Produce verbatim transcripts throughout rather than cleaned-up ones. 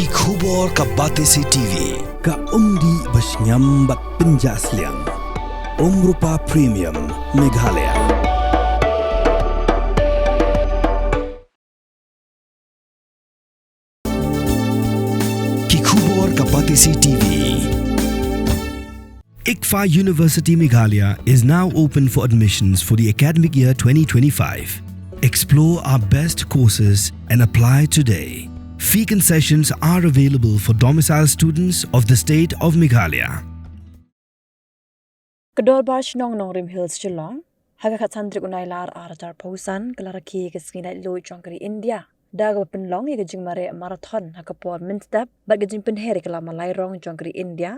Ki khubor ka Batesi T V, ka umdih ba shngiam bad pynjah sliang. Umrupa Premium, Meghalaya. Ki khubor ka Batesi T V. ICFAI University Meghalaya is now open for admissions for the academic year twenty twenty-five. Explore our best courses and apply today. Fee concessions are available for domicile students of the state of Meghalaya. Ka Dorbar Shnong Nongrim Hills Shillong, ha ka khatsan tarik u Nailar ar hajar arphew san, ka la rakhe ïa ka sngi laitluid jong ka ri India da kaba pynlong ïa ka jingmareh marathon ha ka por mynstep bad ka jingpynher ïa ka lama lai rong jong ka ri India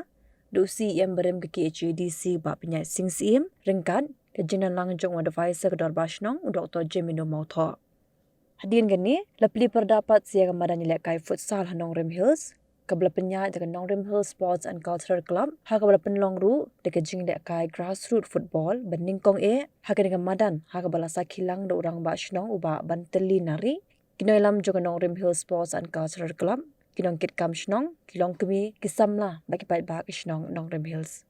da u C E M barim ka K H A D C, Bah Pynïaid Sing Syiem, ryngkat ka jingdonlang jong u Advisor ka Dorbar Shnong, u Doktor Jemino Mawthoh. Hadien kane, la plie pyrda pat sa ïa ka madan ïalehkai futsal ha Nongrim Hills, kaba la pynïaid da ka Nongrim Hills Sports and Cultural Club, ha kaba la pynlong ruh da ka jingïalehkai grassroots football ba nyngkong eh ha kane ka madan, ha kaba la sakhi lang da u Rangbah Shnong, u Bah Bantylli Nari, ki nongïalam jong ka Nongrim Hills Sports and Cultural Club, ki nongkitkam shnong, ki longkmie, ki samla bad ki paidbah ka shnong Nongrim Hills.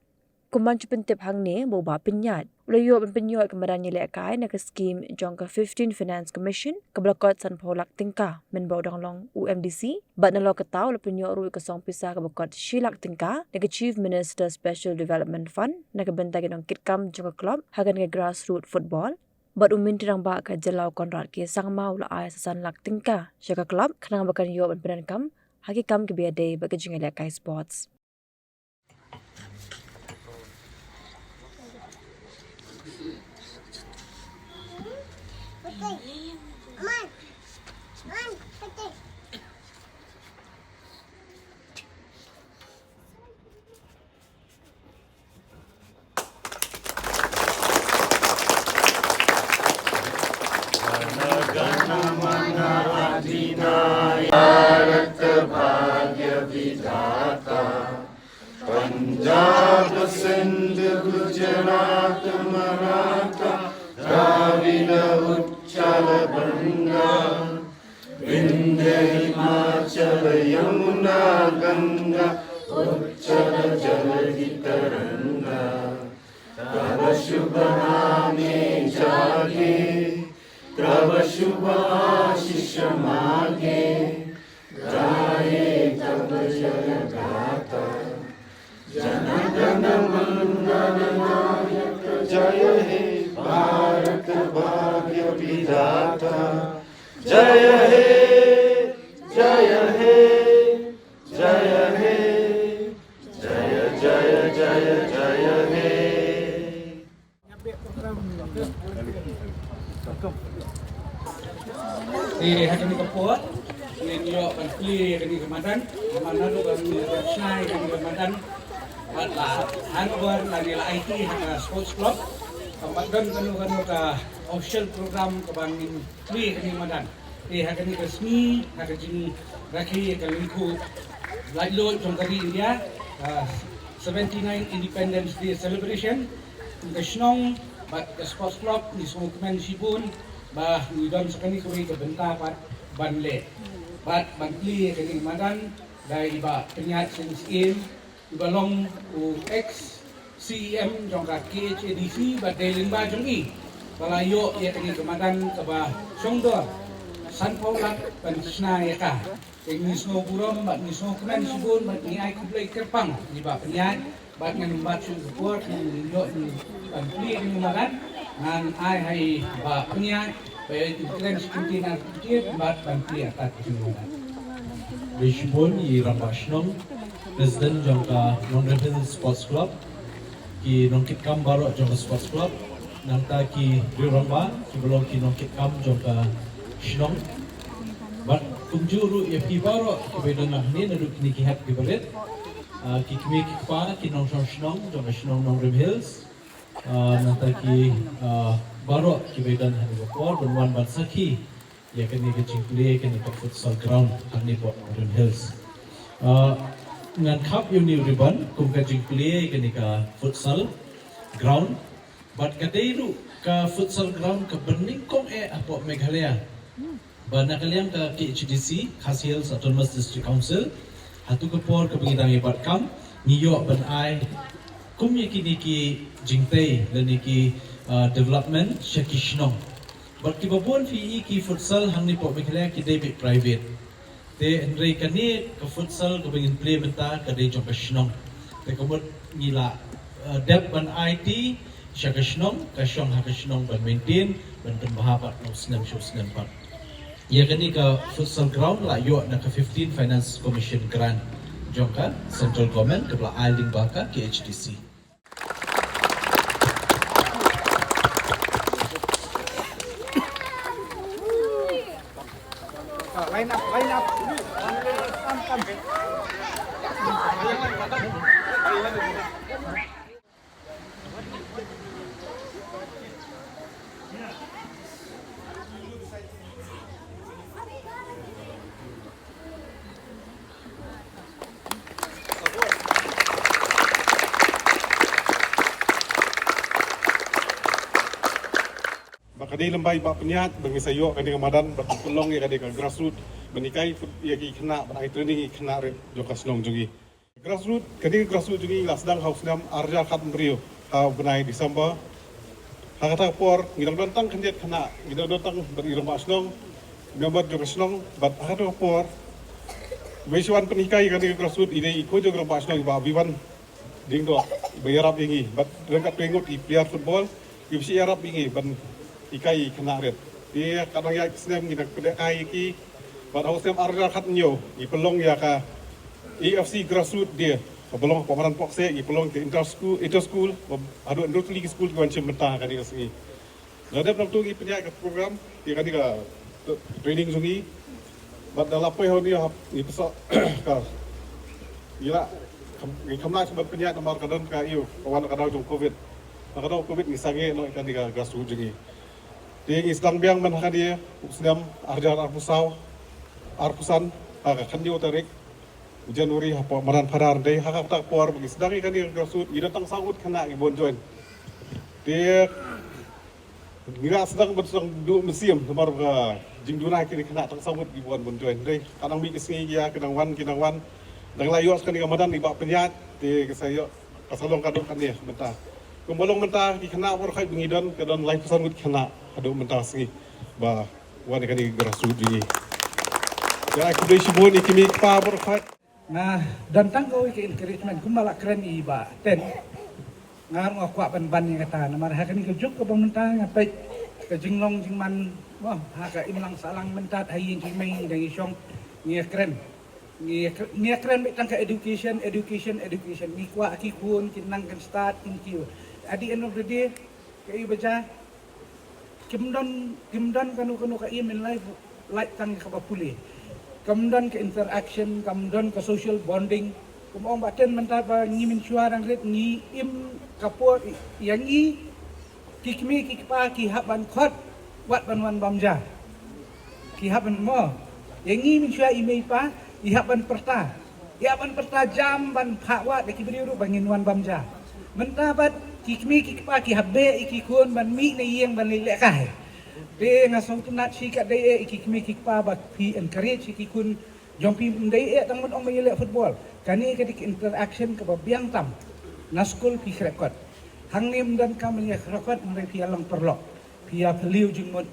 Kumban shu pyntip hangne ba u Bah Pynïaid u la ïoh ban pynïoh ïa ka madan ïalehkai na ka skim jong ka fifteen Finance Commission, kaba la kot sanphew lak tyngka, mynba u dang long u M D C, bad nalor kata u la pynïoh ruh ïa ka song pisa kaba kot shi lak tyngka na ka Chief Minister Special Development Fund na ka bynta ki nongkitkam jong ka club ha kane ka grassroots football. Bad u Myntri Rangbah ka jylla, u Conrad K Sangma, u la ai sa san lak tyngka sha ka club khnang ba kan ïoh ban pyndonkam ha ki kam kiba ïadei bad ka jingïalehkai sports. पंजाब सिंध गुजरात मराठा द्राविड़ उच्छल बंगा विंध्य हिमाचल यमुना गंगा उच्छल जलधि तरंगा। तव शुभ नामे जागे तव शुभ आशीष मागे गाये तव जय गाथा। जन गण मंगल नायक जय हे भारत भाग्य विधाता। जय हे जय हे जय हे जय जय जय जय हे। Te ha kane ka por ngin ïoh ban plie ïa kane ka madan, namar naduh ba ngin ïoh ban shna ïa kane ka madan, bad la handover lane la aiti ha ka sports club, kam pat don kano kano ka official program kaba ngin plie ïa kane ka madan. Te ha kane ka sngi, ha ka jingrakhe ïa ka lyngkhuh laitluid jong ka ri India, ah, seventy-nine Independence Day Celebration, ka shnong bad ka sports club ngi sngewkmen shibun ba ngi don sa kane kawei ka bynta pat ban leh bad ban plie ïa kane ka madan da i Bah Pynïaid Sing Syiem, uba long u ex C E M jong ka K H A D C, bad dei lyngba jong i ba la ïoh ïa kane ka madan kaba shongdor sanphew lak ban shna ïa ka. Te ngi sngewburom bad ngi sngewkmen shibun bad ngi ai khublei kyrpang ïa i Bah Pynïaid, bad ngan ym bat shuh ka por, ngan ïoh ban plie ïa kane ka madan, ngan ai ha i Bah Pynïaid ba ïa i kren shi kyntien ar kyntien bad ban plie artat ïa kane ka madan. Khublei shibun ïa i Rangbah Shnong, President jong ka Nongrim Hills Sports Club, ki nongkitkam baroh jong ka Sports Club, nangta ki riew rangbah kiba long ki nongkitkam jong ka shnong, bad kumjuh ruh ïa phi baroh kiba don hangne naduh kine ki hep kiba rit, ah, ki kmie ki kpa, ki nongshong shnong jong ka shnong Nongrim Hills, ah, nangta ki, ah, baroh kiba don ha kane ka por ban wan ban sakhi ïa kane ka jingplie ïa kane ka futsal ground hangne hapoh Nongrim Hills. Ah, ngan khap ïa une u ribbon kum ka jingplie ïa kane ka futsal ground. Bad ka dei ruh ka futsal ground kaba nyngkong eh hapoh Meghalaya. Ba na ka liang ka K H D C, Khasi Hills Autonomous District Council, ha tu ka por kaba ngi dang ïa bat kam, ngi ïoh ban ai kum ïa kine ki jingtei lane ki, ah, development sha ki shnong. Bad kiba bun phi i ki futsal hangne poh Meghalaya ki dei beit private. Te hynrei kane ka futsal kaba ngin plie mynta ka dei jong ka shnong. Te ka mut ngi la, eh, dep ban aiti sha ka shnong, ka shong ha ka shnong ban maintain, ban pynbha pat na u snem sha u snem pat. Ïa kane ka futsal ground la ïoh na ka fifteen Finance Commission grant jong ka Central Government kaba la ai lyngba ka K H D C. Ba ka dei lem bad ba pynïaid ba ngi sa ïoh kane ka madan ba pynlong ïa kane ka grassroot ban hikai ïa ki khynnah, ban ai training ïa ki khynnah rit jong ka shnong jong ngi. Grassroot, kane ka grassroot jong ngi la sdang ha u snem ar hajar khathynriew ha u bnai December. Ha kata ka por ngi dang don tang khyndiat khynnah, ngi dang don tang bad i rangbah shnong, member jong ka shnong, bad ha kata ka por ba i shu wan pynhikai kane ka grassroot i dei i khun jong i rangbah shnong i Bah Biwan Diengdoh ba ïarap ïa ngi bad ryngkat phi ngut i player football, i bishni ïarap ïa ngi ban hikai i khynnah rit. Te ka dang ïaid snem ngi dang pynhikai ïa ki. Bad ha u snem ar hajar khathynñiew ngi pynlong ïa ka A F C Grassroot Day kaba long ha Madan Pohkseh, ngi pynlong ka inter school, inter school, ba haduh hynriew tylli ki school ki wan shim bynta ha kane ka sngi. La dep nangtu ngi pynïaid ka program ïa kane ka training jong ngi. Bad da la poi ha une u hap ngi pynshah ka, ngi la kham, ngi kham lah shuh ban pynïaid namar ka don ka ïa ka wan ka daw jong covid. Na ka daw covid ngi sangeh noh ïa kane ka grassroot jong ngi. Te ngi sdang biang man ha kane u snem ar hajar arphew saw, arphew san, ha ka khathynñiew tarik u January hapoh Madan Phadar. Dei ha kata ka por ba ngi sdang ïa kane ka grassroot ngi don tang saw ngut khynnah kiba wan join. Te ngi la sdang ban sdang duh mynsiem namar ka jingduna kine ki khynnah tang saw ngut kiba wan ban join. Dei ka dang mih ka sngi ki ïa ki dang wan, ki dang wan. Dang la ïoh sa kane ka madan ngi bah pynïaid te ka sa ïoh ka sa long ka dei kane mynta. Kumba long mynta ki khynnah baroh khoit ba ngi don, ka don laiphew san ngut ki khynnah haduh mynta ka sngi ba wan ïa kane ka grassroot jong ngi. Te ai khublei shibun ïa ki kmie ki kpa baroh khoit. Nga don tang kawei ka encouragement kumba la kren i Bah Ten. Nga ruh nga kwah ban ban ïa kata namar ha kane ka juk kaba mynta nga peit ka jinglong jingman, wah, ha ka imlang sahlang mynta ha ïing ki mei dang ïa shong. Ngi ïa kren, ngi ïa kren beit tang ka education, education, education. Ngi kwah ki khun kin nang kin stad kin kiew. At the end of the day ka i ba jia, kim don, kim don kano kano ka aim in life, lait tang kaba pule. Kam don ka interaction, kam don ka social bonding. Kum ong Bah Ten mynta ba ngi mynshuwa dang rit ngi im ka por ïa ngi ki kmie ki kpa ki hap ban khot wat ban wan bam ja. Ki hap ban mo. Ïa ngi mynshuwa i mei i pa i hap ban pyrta. Ïa ban pyrta jam ban phah wad ïa ki briew ruh ba ngin wan bam ja. Mynta bad ki kmie ki kpa ki hap beh ïa ki khun ban mih na ïing ban leh lehkai. Te nga sngewtynnat shi katdei eh ïa ki kmie ki kpa ba phi encourage ïa ki khun jong phi, ym dei eh tang ban ong ba ïaleh football. Kane ka dei ka interaction kaba biang tam. Na skul phi khreh kot. Hangne ym don kam ban ïa khreh kot, hynrei phi ïa long paralok. Phi ïa phylliew jingmut.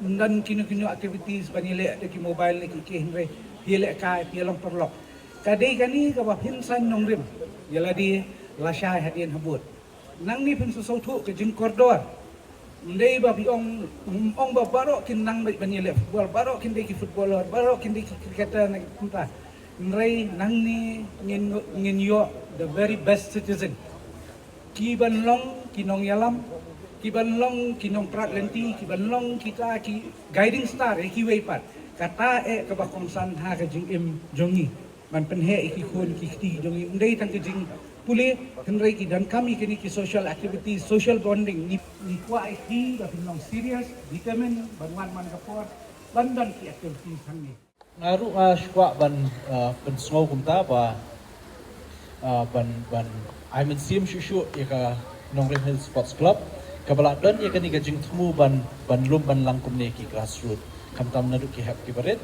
Ym don kino kino activities ban ïaleh da ki mobile ne ki ki, hynrei phi ïalehkai, phi ïa long paralok. Ka dei kane kaba phin saiñ nongrim ïa lade lashai hadien habud. Nangne phin sa sngewthuh ka jingkordor. Ym dei ba phi ong, ym ong ba baroh kin nang beit ban ïaleh football, baroh kin dei ki footballer, baroh kin dei ki cricketer ne ki kumta. Hynrei nangne ngin, ngin ïoh the very best citizen. Ki ban long ki nongïalam, ki ban long ki nongprat lynti, ki ban long kita ki guiding star ïa kiwei pat. Kata eh kaba kongsan ha ka jingim jong ngi. Ban pynheh ïa ki khun ki kti jong ngi. Ym dei tang ka jingpule, hynrei ki donkam ïa kine ki social activities, social bonding. Ngi, ngi kwah ïa ki ba phin long serious, determined ban wan man ka por ban don ki activities hangne. Nga ruh nga shu kwah ban, uh, pynsngew kumta ba, uh, ban, ban ai mynsiem shuh shuh ïa ka Nongrim Hills Sports Club kaba la don ïa kane ka jingthmu ban, ban lum ban lang kumne ki grassroot. Khamtam naduh ki hep ki barit.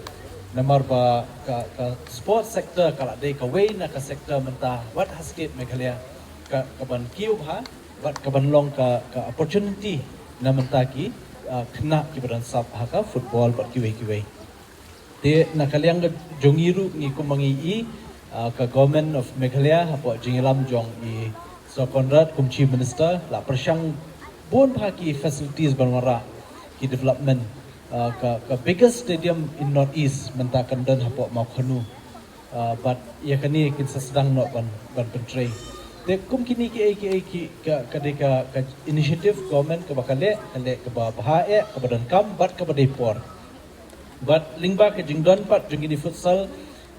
Namar ba ka, ka sports sector ka la dei kawei na ka sector mynta wat ha state Meghalaya ka, ka ban kiew bha, bad ka ban long ka, ka opportunity na mynta ki, ah, khynnah ki ba don sap ha ka football bad kiwei kiwei. Te na ka liang ka jong ngi ruh ngi kum ma ngi i, ah, ka Government of Meghalaya hapoh jingïalam jong i Sir Conrad kum Chief Minister la pyrshang bun bha ki facilities ban wanrah ki development, ah, ka, ka biggest stadium in North East mynta kan don hapoh Mawkhanu. Ah, bad ïa kane kin sa sdang noh ban, ban pyntrei. Te kum kine kiei kiei ki, ka, ka dei ka, ka initiative government kaba ka leh, ka leh kaba bha eh, kaba donkam bad kaba dei por. Bad lyngba ka jingdon pat jong kine futsal,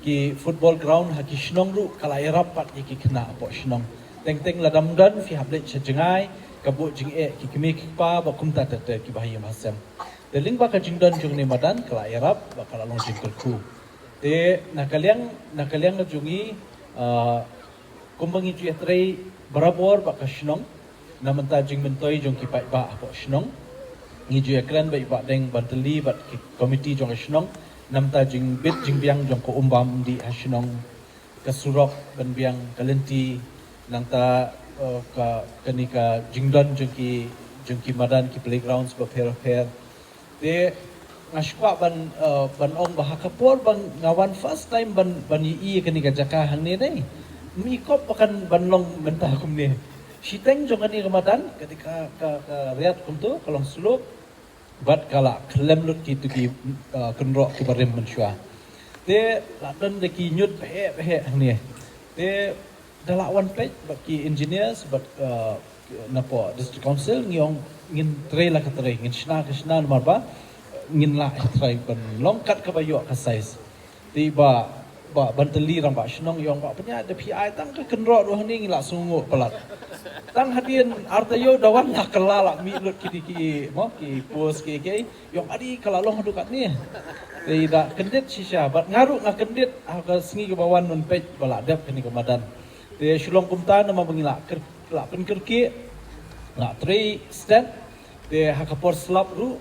ki football ground ha ki shnong ruh ka la ïarap pat ïa ki khynnah hapoh shnong. Teng teng lada ym don phi hap leit sha jngai, ka buh jingeh ki kmie ki kpa bad kumta ter ter ki ba ha ïing ha sem. Te lyngba ka jingdon jong kane madan ka la ïarap bad ka la long jingkyrkhu. Te na ka liang, na ka liang ka jong ngi, ah, kumba ngi ju ïatrei barabor bad ka shnong, na bynta jingmyntoi jong ki paidbah hapoh shnong. Ngi ju ïakren bad i Bah Deng Bantylli bad ki komiti jong ka shnong na bynta jingbit jingbiang jong ka um bam um dih ha shnong, ka surok ban biang, ka lynti, nangta, eh, ka, kane ka jingdon jong ki, jong ki madan, ki playgrounds bapher bapher. Te nga sngewkwah ban, eh, ban ong ba ha ka por ba nga wan first time ban, ban ïohi ïa kane ka jaka hangne dei, ym i kop ba kan ban long mynta kumne. Shiteng jong kane ka madan ka dei ka, ka, ka riat kumto, ka long slope. Bad ka la khlem lut kito ki, eh, kynroh ki barim mynshuwa. Te la don da ki ñiut baheh baheh hangne. Te da la wan peit bad ki engineers bad, eh, napoh District Council ngi ong ngin trei la ka trei, ngin shna ka shna namar ba, eh, ngin lah trei ban long kat kaba ïoh ka size. Te i Bah, Bah Bantylli rangbah shnong i ong, Bah, pynïaid da phi ai tang ka kynroh ruh hangne ngi la sngewnguh palat. Tang hadien ar taïew da wan la kylla la mih lut kine ki, mo, ki post ki, ki. I ong adi ka la long haduh katne. Te i da kyndit shisha bad nga ruh nga kyndit ha ka sngi kaba wan ban peit ba la dep kane ka madan. Te shu long kumta namar ba ngi la kyr-, la pynkyrkieh, la trei stet. Te ha ka por slap ruh,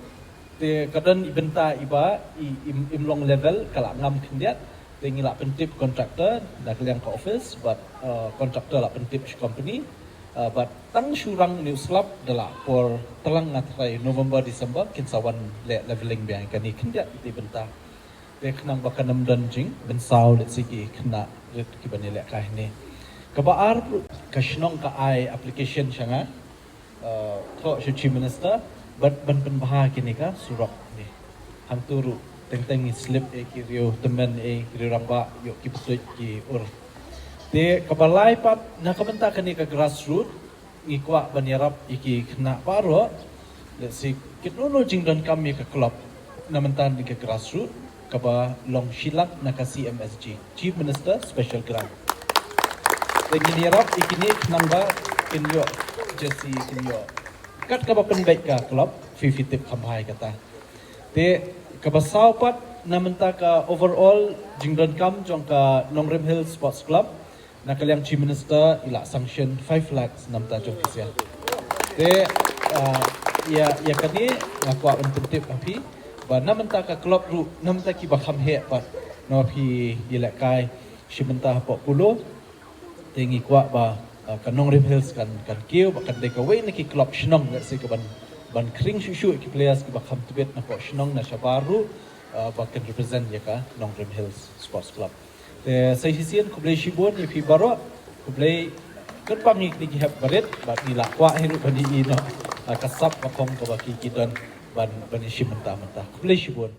te ka don i bynta iba i, im, im long level, ka la ngam khyndiat. Te ngi la pyntip contractor na ka liang ka office bad, eh, contractor la pyntip sha company, eh, bad tang shu rang ïa u slap da la por tlang, nga tharai November December kin sa wan leh leveling biang, kane khyndiat ïa i bynta. Te khnang ba kan ym don jingpynsaw lehse ki khynnah rit kiban ïalehkai hangne. Kaba ar ruh ka shnong ka ai application sha nga, eh, thoh sha u Chief Minister ban, ban pynbha kine ka surok ne. Hangto ruh teng teng ngi slip eh ki riew tymmen eh ki riew rangbah ïoh ki pyntuid ki ur. Te kaba lai pat na ka bynta kane ka grassroot ngi kwah ban ïarap ïa ki khynnah baroh. Lehse kino kino jingdonkam ïa ka club na bynta kane ka grassroot kaba long shi lak na ka C M S G, Chief Minister Special Grant. Te ngin ïarap ïa kine khnang ba kin ïoh jersey, kin ïoh kat kaba pynbeit ka club, phi phi tip kham bha ïa kata. Te kaba saw pat na bynta ka overall jingdonkam jong ka Nongrim Hills Sports Club, na ka liang Chief Minister i la sanction five lakhs na bynta jong ki sha. Te, ah, ïa, ïa kane nga kwah ban pyntip ha phi ba na bynta ka club ruh, na bynta kiba kham heh pat, na phi ïalehkai shi bynta hapoh Polo. Te ngi kwah ba, ah, ka Nongrim Hills kan, kan kiew ba kan dei kawei na ki club shnong, lehse kaban, ban khring shuh shuh ki players kiba kham tbit na hapoh shnong na shabar ruh, ah, ba kan represent ïa ka Nongrim Hills Sports Club. Te sa shisien khublei shibun ïa phi baroh, khublei kyrpang ïa kine ki hep barit, bad ngi la kwah hi ruh ban ïohi noh, ah, ka sap ka phong kaba ki, ki don ban, ban ïashim mynta mynta. Khublei shibun.